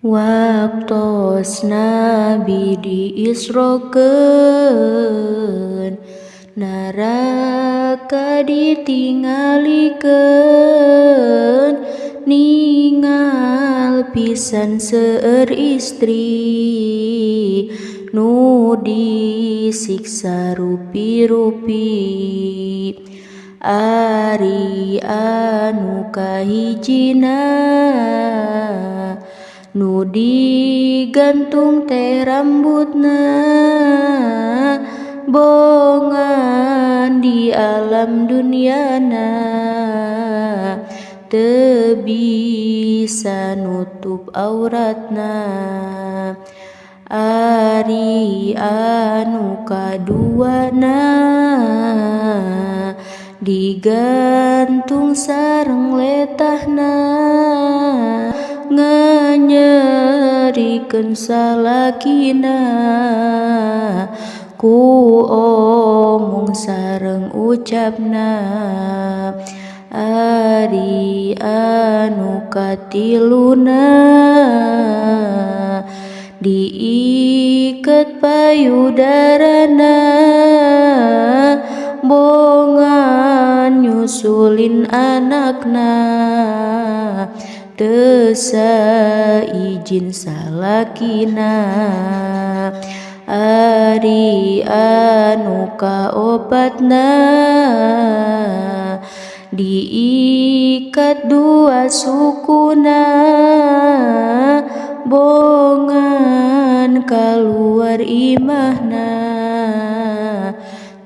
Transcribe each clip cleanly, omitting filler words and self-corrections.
Waktos Nabi diisrokeun, neraka ditingalikeun, ningal pisan seueur istri nu disiksa rupi-rupi. Ari anu kahijina nu digantung teh rambutna, bongan di alam duniana teu bisa nutup auratna. Ari anu kaduana digantung sareng letahna, nganyerikeun salakina ku omong sareng ucapna. Ari anu katiluna diiket payudarana, bongan nyusulin anakna teu saijin salakina. Ari anu kaopatna diikat dua sukuna, bongan kaluar imahna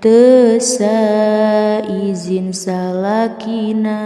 teu saizin salakina.